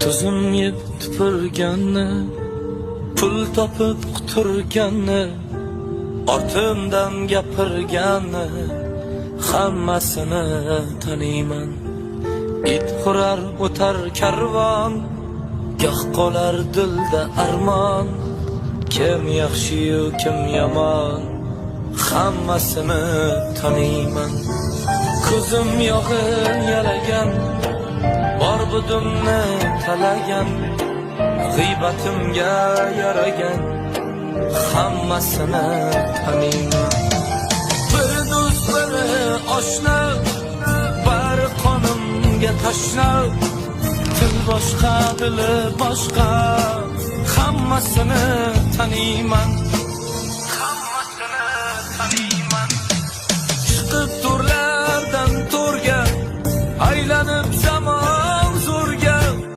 Tuzim yeb tupurganni, pul topib quturganni, ortimdan gapirganni, hammasini taniyman. It hurar, o'tar karvon, goh qolar dilda armon. Kim yaxshiyu kim yomon, hammasini taniyman. Ko'zim yog'in yalagan, bor budimni talagan, g'iybatimga yaragan, hammasini taniyman. Bir do'st, biri oshna, bari qonimga tashna. Til boshqa, dili boshqa, hammasini taniyman.